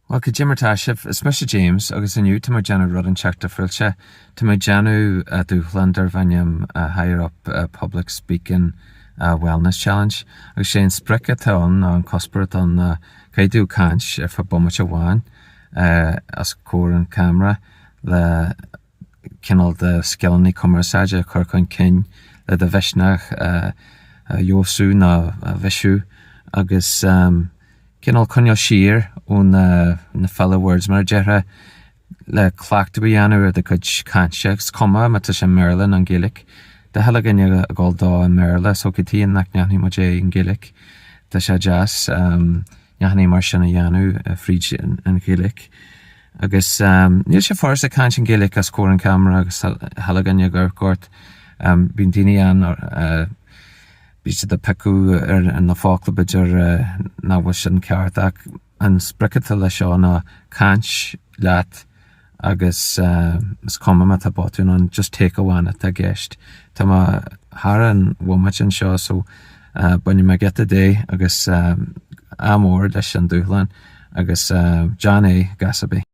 Bhuel, cad é mar tá sibh? Is mise James agus inniu tá mé ag déanamh rud inteacht difriúilte. Tá mé ag déanamh dúshlán darb ainm Higher Up Public Speaking Wellness Challenge agus sé an sprioc atá ann nó an cuspóir atá ann ná caithfidh tú caint ar feadh bomaite amháin os comhair an camera le cineál do scileanna cumarsáide a chur chun cinn le do mhisneach a fheabhsú nó a bhisiú agus cineál coinneáil siar ó na filler words mar a déarfá le cleachtadh a dhéanamh ar do chuid cainte, is cuma má tá sé i mBéarla nó i nGaeilge. Tá chuile dhuine ag dul dó i mBéarla so cad chuige nach ndéanfaidh muid é i nGaeilge? Tá sé deas neachannaí mar sin a dhéanamh fríd an Ghaeilge. Agus níl sé furasta caint an Ghaeilge os comhair an camera agus chuile dhuine ag amharc ort. Bíonn daoine ann, bíonn siad ag piocadh ar na focla b'fhéidir nach bhfuil sin ceart ach an sprioc atá leis seo ná caint leat agus is cuma má tá botún ann, just take amháin atá i gceist. Tá mé thar an bhomaite anseo so bainfidh mé giota de agus ádh mór leis an dúshlán agus déan é, gas ar bith.